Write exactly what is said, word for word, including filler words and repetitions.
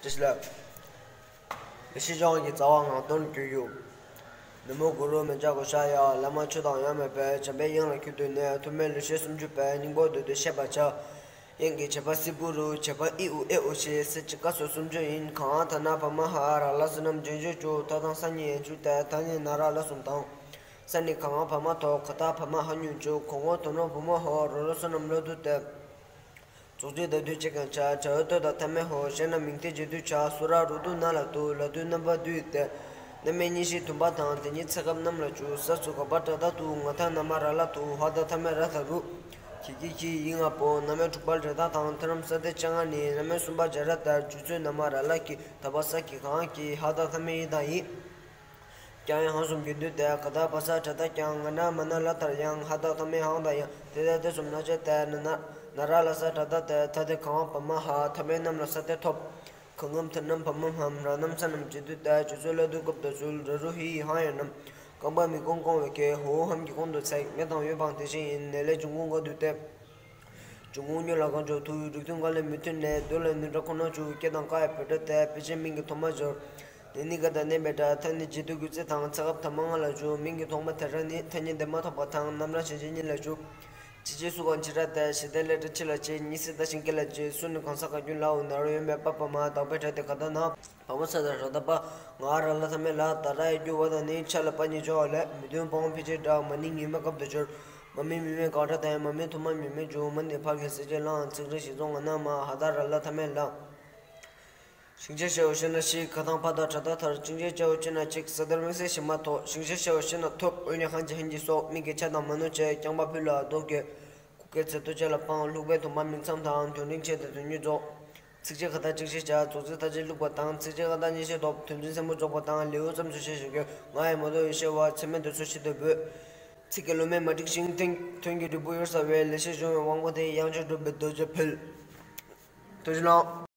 བཀྲ་ཤིས་ལགས། ལེགས་བཤད་ལྗོན་དབང་གི་རྩ་བ་ངག་དོན་གྱི་ཡུམ། ན་མོ་གུ་རུ་མཉྫ་གྷོ་ཥཱ་ཡ། བླ་མ་ཆོས་དང་ཡ་མེད་པའི། བྱམས་པའི་དབྱངས་ལ་འཁྱུད་དུ་གནས། ཐོགས་མེད་ལེགས་བཤད་སུམ་ཅུ་པའི། སྙིང་པོ་བསྡུས་ཏེ་བཤད་པར་བྱ། དབྱངས་ཀྱི་བྱེད་པ་སི་པུ་རུ། བྱེད་པ་ཨི་ཨུ་ཨེ་ཨོ་ཤེ། ས་ཅི་ཀ་སོགས་སུམ་ཅུ་ཡིན། ག་ང་ད་ན་བ་མ་ཧ་ར་ལ་ས་རྣམས་རྗེས་འཇུག་བཅུ། ད་དང་ས་གཉིས་ཡན་ཆུ་ཏ། ད་ནི་ན་ར་ལ་གསུམ་དང་། ས་ནི་ག་ང་བ་མ་དོ། ག་ད་བ་མ་ཧ་གཉིས་བཅུ། གོ་ངོ་དོ་ནོ་བུ་མོ་ཧོ། རོ་ལོ་སོ་རྣམས་ལོ་དུ་སྟེ། རྫོགས་ཚིག་ད་དུས་གཅིག་ཀྱང་བྱ། བྱ་བའི་ལྟོ་དང་ཐ་མའི་ཧོ། ཞེ་ན་མིང་མཐའི་རྗེས་ཟློས་བྱ། སུ་ར་རུ་དུ་ན་ལ་དུ། ལ་དུས་རྣམ་པ་བསྡུས་ཏེ། རྣམ་དབྱེ་གཉིས་བཞི་བདུན་པ་དང་། དེ་ཉིད་ཚེ་སྐབས་རྣམས་ལ་འཇུག་ས་སུ་ག་བ་ཏྲ་ད་དུ། ང་ད་ན་མ་ར་ལ་དུ། ཧ་ད་ཐ་མའི་ར་ད་རུ། གི་གི་གི་ཡི་ང་པོ། རྣམ་དབྱེ་དྲུག་པ་རེ་ད་དང་། ཐ་རམ་ས་ཏེ་ཅ་ང་ནི། རྣམ་དབྱེ་གསུམ་པ་ཇ་ར་ད། རྗེས་ཟློས་ན་མ་ར་ལ་གི། ད་བ་ས་གི་ག་ང་གི། ཧ་ད་ཐ་མའི་ཧི་ད་ཡི། ཀྱང་ཡང་ཧང་གསུམ་རྒྱུན་བསྡུས་ཏེ། ག་ད་བ་ས་ཏྲ་ད་ཀྱང་། ང་ན་མ་ན་ལ་ད་ཡང་། ཧ་ད་ཐ་མའི་ཧང་ད་ཡང་། ཏེ་ད་ཏེ་གསུམ་ན་ཅ་ཏ། ན་ན་ན་ར་ལ་ས་ཏྲ་ད་ཏེ། ད་ཏེ་ག་ང་བ་མ་ཧ། ཐ་མའི་རྣམས་ལ་ས་ཏེ་ཐོབ། ག་ངམ་ཐ་རྣམས་བ་མ་འམ། ར་རྣམས་ས་རྣམས་རྗེས་ཟློས་ཏ། རྗེས་ཟློས་ལ་དུ་སྐབས་ད་ཚུལ། ར་རུ་ཧི་ཡི་ཧང་ཡང་རྣམས། རྐང་པ་མི་གོང་བསྐོང་བའི་གེ། ཧོ་འམ་གྱི་གོང་དུ་ཚེག་མེ་དང་ཡོད་པའང་དེ་བཞིན་ཡིན། ནེ་ལེ་འབྱུང་ཁུངས་འགའ་བསྡུས་ཏེ། འབྱུང་ཁུངས་ཉོན་ལ་གང་འཇོག་ཐུ། རིགས་མཐུན་འགའ་ལས་མི་མཐུན་ནས། དུ་ལ་ནི་སྒྲ་ཁོ་ན་བཅུ། སྐད་དང་ཀ་ཡི་བོད་སྒྲ་སྟེ། དཔེ་ཅན་མིང་གི་ཐོག་མ་སྦྱོར། ནི་ནི་ག་དང་ནི་མེ་སྒྲ། ཐ་ནི་རྗེས་ཟློས་རྒྱུ་ཚེག་དང་། ཚེག་སྐབས་ཐ་མ་ལྔ་ལ་འཇུག་མིང་གི་ཐོག་མ་དེ་ར་ནི། ཐ་སྙད་འདས་མ་ཐག་པ་དང་། རྣམ་གྲངས་གཞན་ཅན་གཉིས་ལ་འཇུག་ཕྱི་ཕྱི་སུ་གང་ཕྱི་ར་སྟེ། ཞི་སྟེ་ལེ་སྒྲ་ཕྱི་ལ་ཕྱི། གཉིས་སི་ད་ཤིང་སྐེ་ལ་ཕྱི། སུ་ནི་གང་ས་ག་རྒྱུན་ལའོ། ན་རོ་ཡོད་མེད་པ་བ་མ། དག་པའི་སྒྲ་སྟེ་ག་ད་ན། བ་མ་ས་ད་ར་ད་པ། ང་ར་ལ་ཐ་མའི་ལ། ད་ར་ཡི་རྒྱུ་བ་དང་ནི། ཆ་ལ་པ་གཉིས་སྦྱོར་བ་ལས། མི་མཐུན་པའང་ཕལ་ཆེར་འདྲ། མ་ནིང་ཡོད་མེད་སྐབས་དུ་སྦྱོར། མ་མིང་མིང་མེད་གང་སྒྲ་དང་། མ་མིང་ཐོག་མ་མིང་མེད་འབྱུང་། མ་ནི་ཕར་གྱི་ས་བཅད་བླངས། ཚིག་རེ་ཞིག་རྫོགས་ང་ན་མ། ཧ་ད་ར་ལ་ཐ་མའི་ལ། ཤིང་ཆ་ཤ་འོ་ཤི་ན་ཤི། ག་དང་ཕ་ད་དྲ་ད་ཐར། ཅིང་ཆ་ཤ་འོ་ཅི་ན་ཅིག་ས་དར་མིག་སེ་ཤི་མ་ཐོག་ཤིང་ཆ་ཤ་འོ་ཤི་ན་ཐོབ། འོ་ཉ་ཧན་གྱི་ཧན་གྱི་སོགས། མིག་གི་ཆ་དང་མ་ནུ་ཆེ། རྐྱང་པ་ཕུལ་ལ་རྡོ་གེ། ཀུ་ཀེ་ཚེ་ཏོ་ཆ་ལ་སྤང་། ལྷུག་པའི་དུམ་པ་མིང་མཚམས་དང་། དོན་རིང་ཆེ་དང་དོན་ཉུང་རྫོགས། ཚིགས་བཅད་ག་ད་ཅིག་ཤེས་བྱ། རྫོགས་ཚིག་ད་ཅིག་ལྷུག་པ་དང་། ཚིགས་བཅད་ག་ད་གཉིས་ཤེས་ཐོབ། དོན་ཚན་སེན་མོ་རྫོགས་པ་དང་། ལེའུ་ཙམ་སུ་ཤེས་ཤེས་རྒྱུ། ང་ཡི་མ་དོ་ཡི་ཤེས་བ། ཚེ་མེད་དུ་སུ་ཤི་དོ་བོད། ཚིག་གི་ལོ་མའི་མ་འགྲིག་ཞིང་། ཐོན་གྱི་འབྲས་བུ་གཡུར་ཟ་བའི། ལེགས་བཤད་གཞུང་བའི་དབང་པོ་དེ། དབྱངས་ཅན་གྲུབ་པའི་རྡོ་རྗེ་ཕུལ། ཐུགས་རྗེ་གནང་།